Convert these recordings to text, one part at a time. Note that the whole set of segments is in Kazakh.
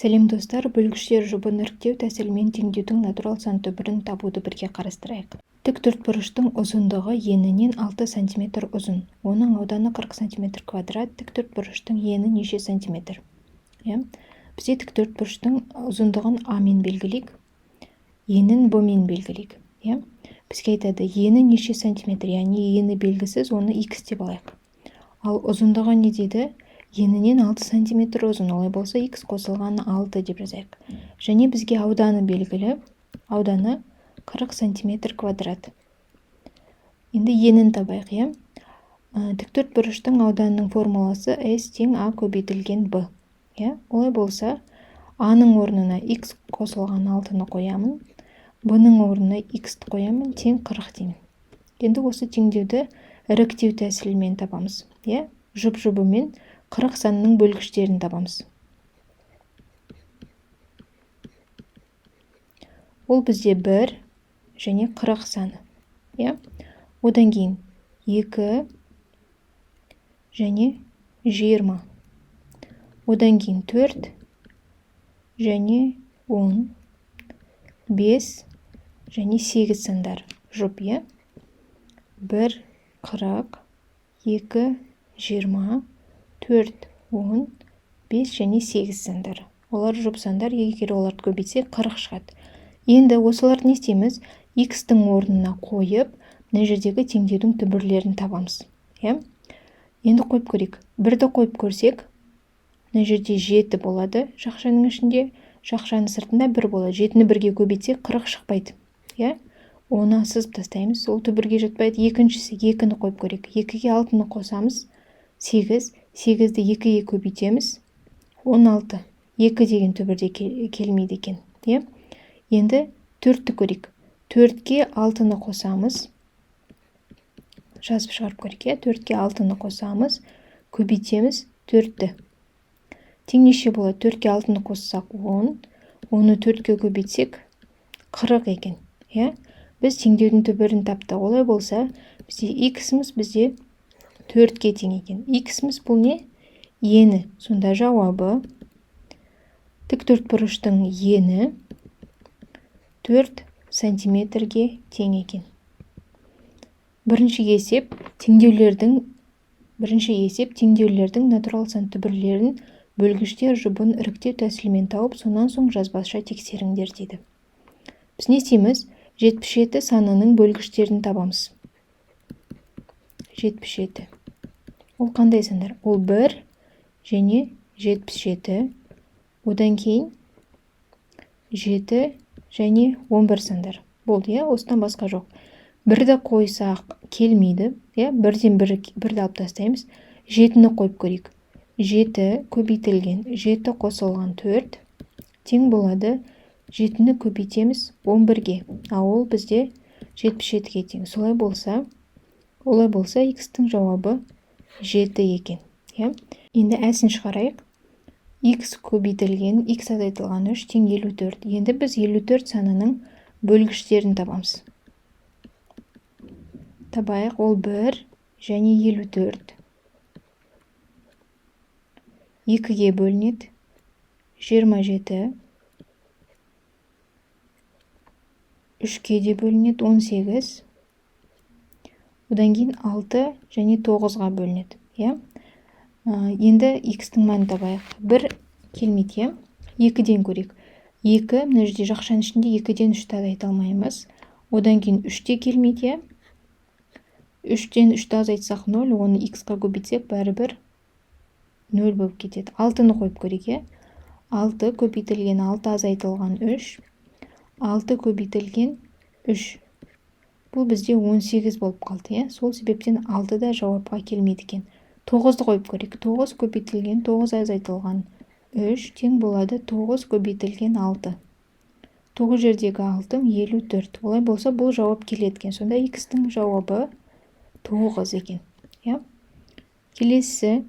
Сәлем, достар! Бөлгіштер жұбын іріктеу тәсілімен теңдеудің натурал сан түбірін табуды бірге қарастырайық. Тік төртбұрыштың ұзындығы енінен 6 см ұзын. Оның ауданы 40 см квадрат. Тік төртбұрыштың ені неше сантиметр? Иә? Бізде тік төртбұрыштың ұзындығын А мен белгілейік, енін Б мен белгілейік. Иә? Бізге айтады, ені неше сантиметр, яғни ені белгісіз, оны х деп алайық. Ал ұзындығы не дейді? Енінен 6 сантиметр ұзын, олай болса х қосылған 6 деп жазайық. Және бізге ауданы белгілі, ауданы 40 сантиметр квадрат. Енді енін табайық, иә? Тік төртбұрыштың ауданының формуласы S тең А көбейтілген B. Иә? Олай болса, А-ның орнына х қосылған 6-ны қоямын, Б-ның орнына х-ті қоямын, тең 40 деймін. Енді осы теңдеуді іріктеу тәсілімен табамыз, иә? Жұп-жұбымен 40 санының бөлгіштерін табамыз. Ол бізде 1 және 40 саны. Иә? Одан кейін 2 және 20. Одан кейін 4 және 10, 5 және 8 сандар жұп, иә? 1, 40, 2, 20, 4, 10, 5 және 8 сандар. Олар жұп сандар, егер оларды көбейтсек 40 шығады. Енді осыларды не істейміз? Х-тің орнына қойып, мына жердегі теңдеудің түбірлерін табамыз. Иә? Енді қойып көрейік. Бірді қойып көрсек, мына жерде 7 болады жақшаның ішінде, жақшаның сыртында 1 болады. 7-ні бірге көбейтсек 40 шықпайды. Иә? Оны сызып тастаймыз, ол түбірге жатпайды. Екіншісі 2-ні қойып көрейік. 2-ге 6-ны қосамыз, 8. 8-ді 2-ге көбейтеміз, 16. 2 деген түбірде келмейді екен. Иә? Енді 4-ті көрейік. 4-ке 6-ны қосамыз. Жазып шығарып көрейік, иә? 4-ке 6-ны қосамыз, көбейтеміз 4-ті. Тең неше болады? 4-ке 6-ны қоссақ 10, оны 4-ке көбейтсек 40 екен, иә? Біз теңдеудің түбірін таптық. Олай болса, бізде х-іміз бізде 4-ке тең екен. Х-іміз бұл не? Ені. Сонда жауабы тік төртбұрыштың ені 4 сантиметрге тең екен. Бірінші есеп теңдеулердің натурал сан түбірлерін бөлгіштер жұбын іріктеу тәсілімен тауып, сонан соң жазбаша тексеріңдер дейді. Біз не істейміз? 77 санының бөлгіштерін табамыз. 77. Ол қандай сандар? Ол 1 және 77. Одан кейін 7 және 11 сандар. Болды, иә? Осыдан басқа жоқ. Бірді қойсақ келмейді, иә? Бірден бірді алып тастаймыз. 7-ні қойып көрейік. 7 көбейтілген 7 қосылған 4 тең болады. 7-ні көбейтеміз 11-ге. Ал ол бізде 77-ге тең. Солай болса, олай болса, х-тің жауабы 7 екен, иә? Енді әсін шығарайық. Х көбейтілген х азайтылған 3 тең 54. Енді біз 54 санының бөлгіштерін табамыз. Табайық, ол 1 және 54. 2-ге бөлінеді 27. 3-ке де бөлінеді 18. Одан кейін 6 және 9-ға бөлінеді, иә? Енді х-тің мәнін табайық. 1 келмейді, иә? 2-ден көрейік. 2, мына жерде жақшаның ішінде 2-ден 3-ті азайта алмаймыз. Одан кейін 3 те келмейді, иә? 3-тен 3-ті азайтсақ 0, оны х-қа көбейтсек бәрібір 0 болып кетеді. 6-ны қойып көрейік, иә? 6 көбейтілген 6 азайтылған 3, 6 көбейтілген 3. Бұл бізде 18 болып қалды, иә? Сол себептен 6 да жауапқа келмейді екен. 9-ды қойып көрейік. 9 көбейтілген 9 азайтылған 3 тең болады 9 көбейтілген 6. 9 жердегі 6 54. Олай болса, бұл жауап келеді екен. Сонда х-тің жауабы 9 екен, иә? Келесі,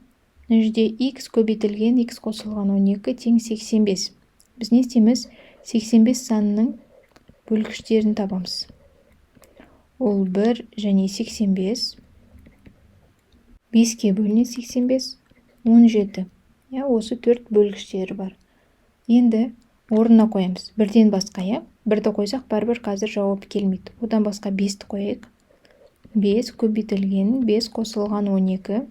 мына жерде х көбейтілген х қосылған 12 тең 85. Біз не істейміз? 85 санының бөлгіштерін табамыз. Ол 1 және 85. 5-ке бөлінеді 85, 17. Иә, осы 4 бөлгіштері бар. Енді орнына қоямыз. Бірден басқа, иә? Бірді қойсақ, бәрібір қазір жауап келмейді. Одан басқа 5-ті қояйық. 5 көбейтілген 5 қосылған 12.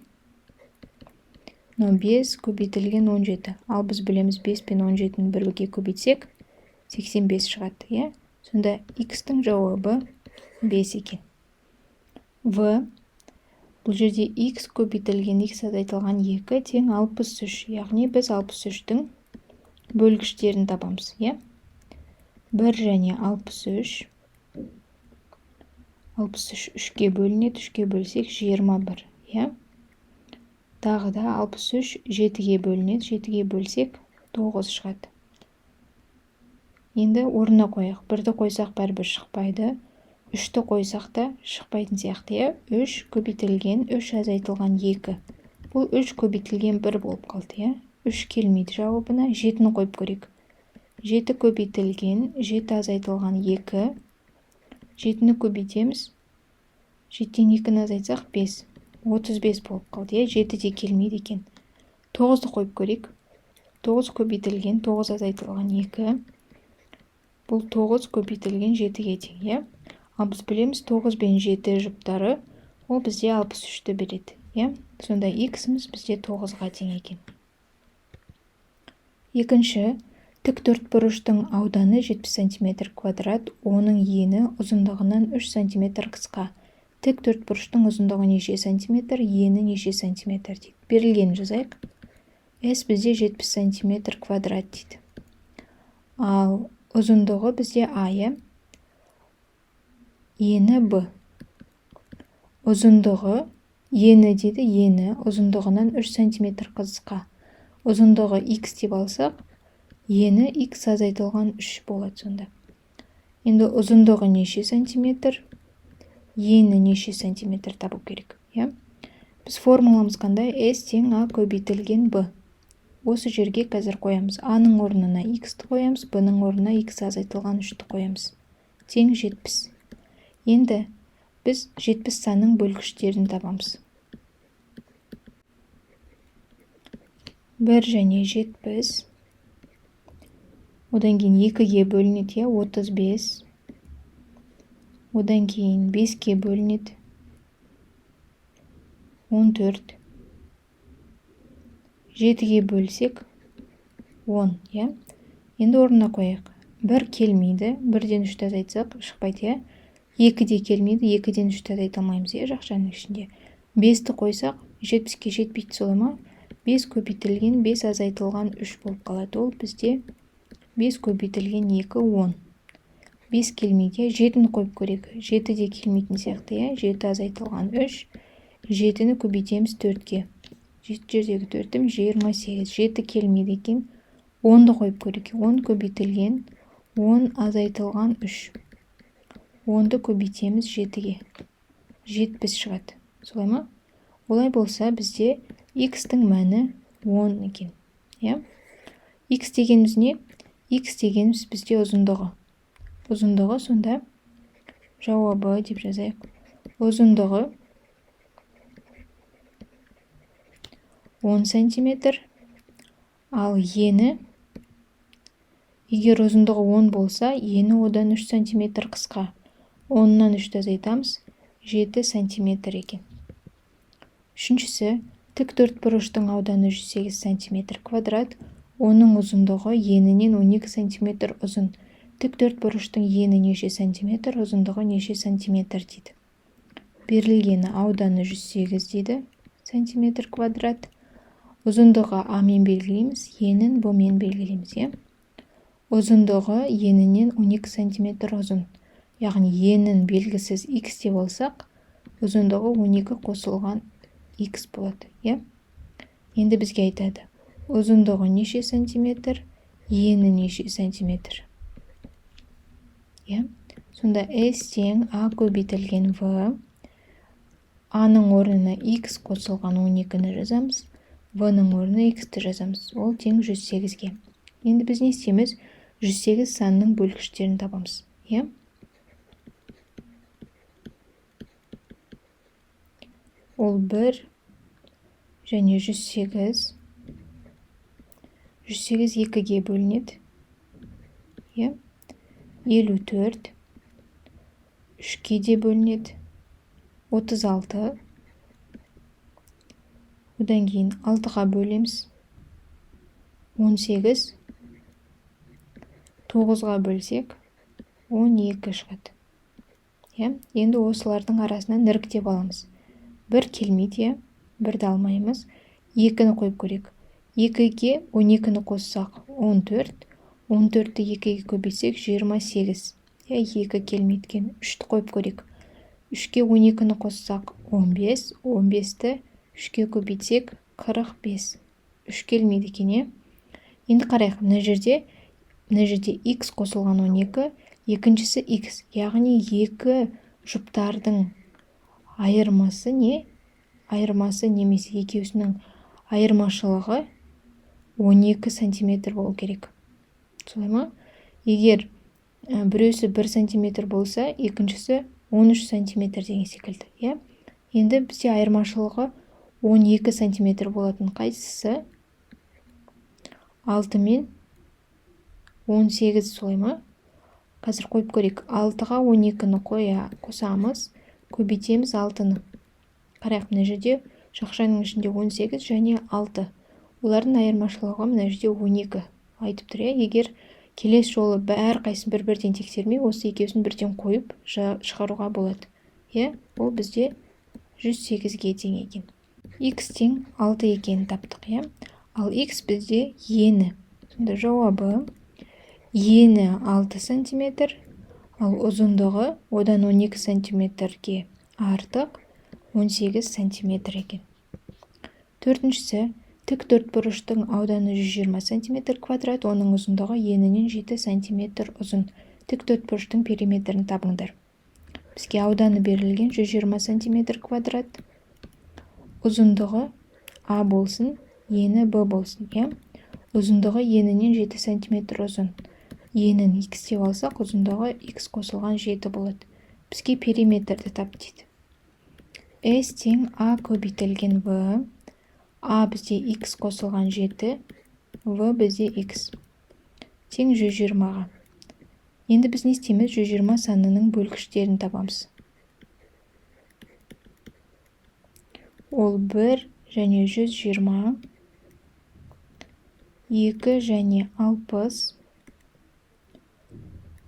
5 көбейтілген 17. Ал біз білеміз 5 пен 17-ні бірге көбейтсек 85 шығады, иә? Сонда x-тің жауабы 5 екен. В бұл жерде x көбейтілген x азайтылған 2 тең 63. Яғни біз 63-тің бөлгіштерін табамыз, иә? 1 және 63. 63 3-ке бөлінеді, 3-ке бөлсек 21, иә? Тағы да 63 7-ге бөлінеді, 7-ге бөлсек 9 шығады. Енді орнына қояйық. 1-ді қойсақ бәрібір шықпайды. 3-ті қойсақ та шықпайтын сияқты, иә? 3 көбейтілген 3 азайтылған 2. Бұл 3 көбейтілген 1 болып қалды, иә? 3 келмейді жауабына. 7-ні қойып көрейік. 7 көбейтілген 7 азайтылған 2. 7-ні көбейтеміз. 7-тен 2-ні азайтсақ 5. 35 болып қалды, иә? 7 де келмейді екен. 9-ды қойып көрейік. 9 көбейтілген 9 азайтылған 2. Бұл 9 көбейтілген 7-ге тең, иә? Ал біз білеміз 9 бен 7 жұптары, ол бізде 63-ті береді, иә? Сонда x-іміз бізде 9-ға тең екен. Екінші, тік төртбұрыштың ауданы 70 см квадрат, оның ені ұзындығынан 3 см қысқа. Тік төртбұрыштың ұзындығы неше сантиметр, ені неше сантиметр дейді. Берілгенін жазайық. S бізде 70 см квадрат дейді. Ал ұзындығы бізде А, иә? Ені Б. Ұзындығы ені дейді, ені ұзындығынан 3 см қысқа. Ұзындығы x деп алсақ, ені x азайтылған 3 болады сонда. Енді ұзындығы неше сантиметр, ені неше сантиметр табу керек, иә? Біз формуламыз қандай? S тең А көбейтілген Б. Осы жерге қазір қоямыз. А-ның орнына x-ті қоямыз, Б-ның орнына x азайтылған 3-ті қоямыз. Тең 70. Енді біз 70 санның бөлгіштерін табамыз. 1 және 70. Одан кейін 2-ге бөлінеді, иә, 35. Одан кейін 5-ке бөлінеді, 14. 7-ге бөлсек 10, иә? Енді орнына қояйық. 1 келмейді, 1-ден 3-ті азайтсақ шықпайды, иә? 2 де келмейді, 2-ден 3-ті азайта алмаймыз, иә, жақшаның ішінде. 5-ті қойсақ 70-ке жетпейді, солай ма? 5 көбейтілген 5 азайтылған 3 болып қалады. Ол бізде 5 көбейтілген 2, 10. 5 келмейді, 7-ні қойып көрейік. 7 де келмейтін сияқты, иә? 7 азайтылған 3. 7-ні көбейтеміз 4-ке. 7 жердегі 4-ім 28. 7 келмейді екен. 10-ды қойып көрейік. 10 көбейтілген 10 азайтылған 3. 10-ды көбейтеміз 7-ге. 70 шығады. Солай ма? Олай болса, бізде x-тің мәні 10 екен. Иә? X дегеніміз не? X дегеніміз бізде ұзындығы. Ұзындығы сонда жауабы деп жазайық. Ұзындығы 10 сантиметр, ал ені, егер ұзындығы 10 болса, ені одан 3 сантиметр қысқа. 10-нан 3-ті азайтамыз, 7 сантиметр екен. Үшіншісі, тік төртбұрыштың ауданы 108 сантиметр квадрат, оның ұзындығы енінен 12 сантиметр ұзын. Тік төртбұрыштың ені неше сантиметр, ұзындығы неше сантиметр дейді. Берілгені ауданы 108 дейді сантиметр квадрат. Ұзындығы А мен белгілейміз, енін Б мен белгілейміз, иә? Ұзындығы енінен 12 сантиметр ұзын. Яғни енін белгісіз x деп алсақ, ұзындығы 12 қосылған x болады, иә? Енді бізге айтады, ұзындығы неше сантиметр, ені неше сантиметр. Иә? Сонда S тең А көбейтілген В. А-ның орнына x қосылған 12-ні жазамыз, В-ның орнына x-ті жазамыз. Ол тең 108-ге. Енді біз не істейміз? 108 санның бөлгіштерін табамыз, иә? Ол 1 және 108. 108 2-ге бөлінеді. Иә. 54 3-ке де бөлінеді. 36. Одан кейін 6-ға бөлеміз. 18. 9-ға бөлсек 12 шығады. Иә, енді осылардың арасынан іріктеп аламыз. 1 келмейді, иә, 1-ді алмаймыз. 2-ні қойып көрейік. 2-ге 12-ні қоссақ 14, 14-ті 2-ге көбейтсек 28. Иә, 2 келмейді екен. 3-ті қойып көрейік. 3-ке 12-ні қоссақ 15, 15-ті 3-ке көбейтсек 45. 3 келмейді екен, иә. Енді қарайық, мына жерде x қосылған 12, екіншісі x, яғни екі жұптардың айырмасы не? Айырмасы немесе екеуісінің айырмашылығы 12 сантиметр болу керек. Солай ма? Егер біреусі 1 сантиметр болса, екіншісі 13 сантиметр деген секілді, иә? Енді бізде айырмашылығы 12 сантиметр болатын қайсысы? 6 мен 18, солай ма? Қазір қойып көрейік. 6-ға 12-ні қосамыз, көбейтеміз 6-ны. Қарайық, мына жерде жақшаның ішінде 18 және 6. Олардың айырмашылығы мына жерде 12 айтып тұр, иә? Егер келесі жолы әрқайсысын бір-бірден тексермей, осы екеуісін бірден қойып шығаруға болады. Иә, ол бізде 108-ге тең екен. X тең 6 екенін таптық, иә? Ал X бізде ені. Сонда жауабы ені 6 сантиметр, ал ұзындығы одан 12 сантиметрге артық 18 сантиметр екен. Төртіншісі, тік төртбұрыштың ауданы 120 сантиметр квадрат, оның ұзындығы енінен 7 сантиметр ұзын. Тік төртбұрыштың периметрін табыңдар. Бізге ауданы берілген 120 сантиметр квадрат, ұзындығы А болсын, ені Б болсын, иә? Ұзындығы енінен 7 сантиметр ұзын. Енін X деп алсақ, ұзындығы X қосылған 7 болады. Бізге периметрді тап дейді. S тең А көбейтілген В. А бізде X қосылған 7, В бізде X. Тең 120-ға. Енді біз не істейміз? 120 санының бөлгіштерін табамыз. Ол 1 және 120, 2 және 60,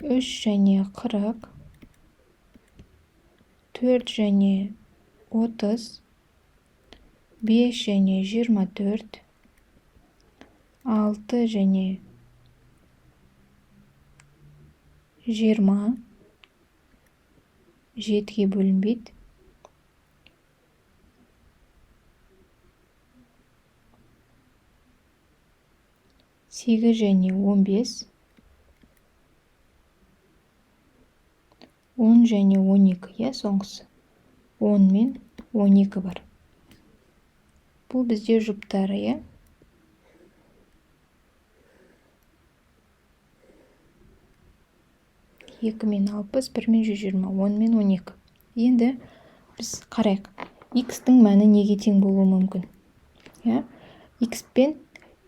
3 және 40, 4 және 30, 5 және 24, 6 және 20, 7-ге бөлінбейді. 8 және 15, 10 және 12, иә, соңғысы. 10 мен 12 бар. Бұл бізде жұптары, иә. 2 мен 60, 1 мен 120, 10 мен 12. Енді біз қарайық. X-тің мәні неге тең болуы мүмкін? Иә? X пен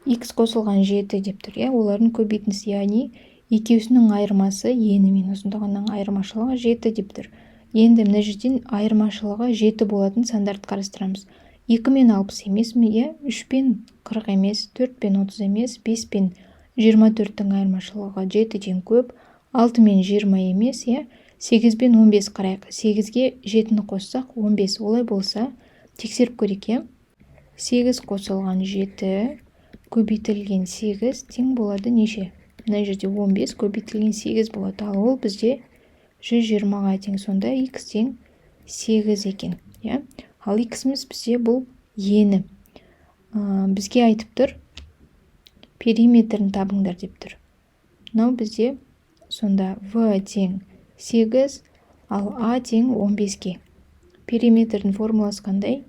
X қосылған 7 деп тұр, иә? Олардың көбейтіндісі, яғни екеуісінің айырмасы ені мен ұзындығының айырмашылығы 7 деп тұр. Енді мына жерден айырмашылығы 7 болатын сандарды қарастырамыз. 2 мен 60 емес, иә? 3 пен 40 емес, 4 пен 30 емес, 5 пен 24-тің айырмашылығы 7-ден көп, 6 мен 20 емес, иә? 8 пен 15 қарайық. 8-ге 7-ні қоссақ 15. Олай болса, тексеріп көрейік, иә? 8 қосылған 7 көбейтілген 8 тең болады неше? Мына жерде 15 көбейтілген 8 болады. Ал ол бізде 120-ға тең. Сонда x тең 8 екен, иә? Ал x-іміз бізде бұл ені. Бізге айтып тұр, периметрін табыңдар деп тұр. Мынау бізде сонда v тең 8, ал а тең 15-ке. Периметрдің формуласы қандай?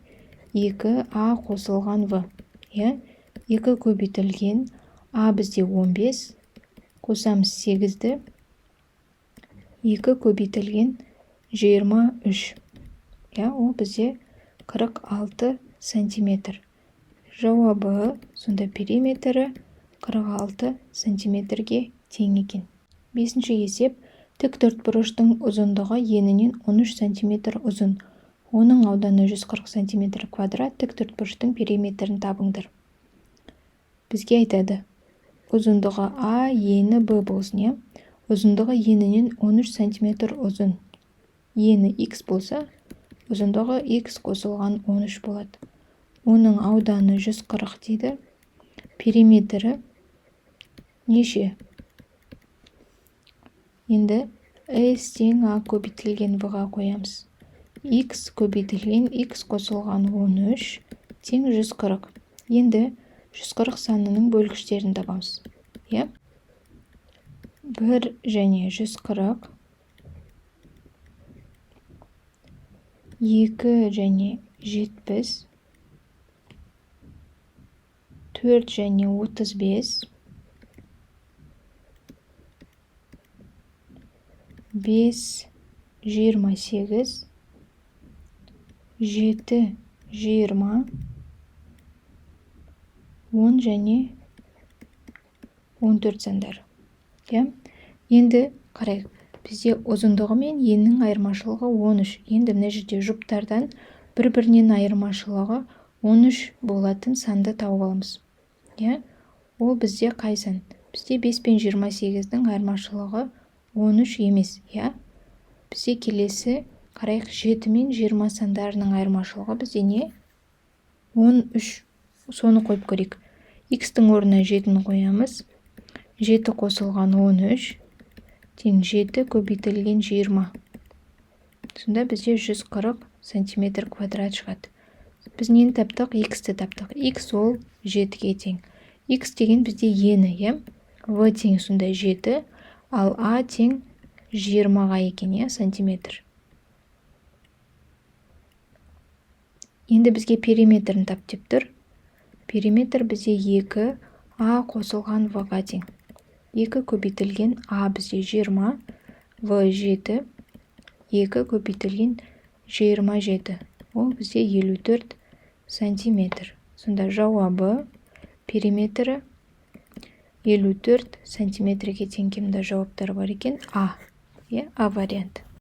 2а қосылған в, иә? 2 көбейтілген а бізде 15, қосамыз 8-ді, 2 көбейтілген 23, иә, ол бізде 46 сантиметр. Жауабы сонда периметрі 46 сантиметрге тең екен. Бесінші есеп. Тік төртбұрыштың ұзындығы енінен 13 сантиметр ұзын. Оның ауданы 140 сантиметр квадрат. Тік төртбұрыштың периметрін табыңдар. Бізге айтады, ұзындығы А, ені Б болсын, иә? Ұзындығы енінен 13 сантиметр ұзын. Ені X болса, ұзындығы X қосылған 13 болады. Оның ауданы 140 дейді. Периметрі неше? Енді S тең А көбейтілген В-ға қоямыз. X көбейтілген X қосылған 13 тең 140. Енді 140 санының бөлгіштерін табамыз. Иә? 1 және 140, 2 және 70, 4 және 35, 5, 28, 7, 20, 10 және 14 сандары. Иә? Енді қарайық. Бізде ұзындығы мен енінің айырмашылығы 13. Енді мына жерде жұптардан бір-бірінен айырмашылығы 13 болатын санды тауып аламыз. Иә? Ол бізде қай сан? Бізде 5 пен 28-дің айырмашылығы 13 емес, иә? Бізде келесі қарайық, 7 мен 20 сандарының айырмашылығы бізде не? 13. Соны қойып көрейік. X-тің орнына 7-ні қоямыз. 7 қосылған 13 тең 7 көбейтілген 20. Сонда бізде 140 сантиметр квадрат шығады. Біз нені таптық? X-ті таптық. X ол 7-ге тең. X деген бізде ені, иә? В тең сонда 7, ал А тең 20-ға екен, иә, сантиметр. Енді бізге периметрін тап деп тұр. Периметр бізде 2 А қосылған В-ға тең. 2 көбейтілген А бізде 20, В 7, 2 көбейтілген 27. Ол бізде 54 сантиметр. Сонда жауабы периметрі 54 сантиметрге тең. Кемде жауаптар бар екен. А, иә, А вариант.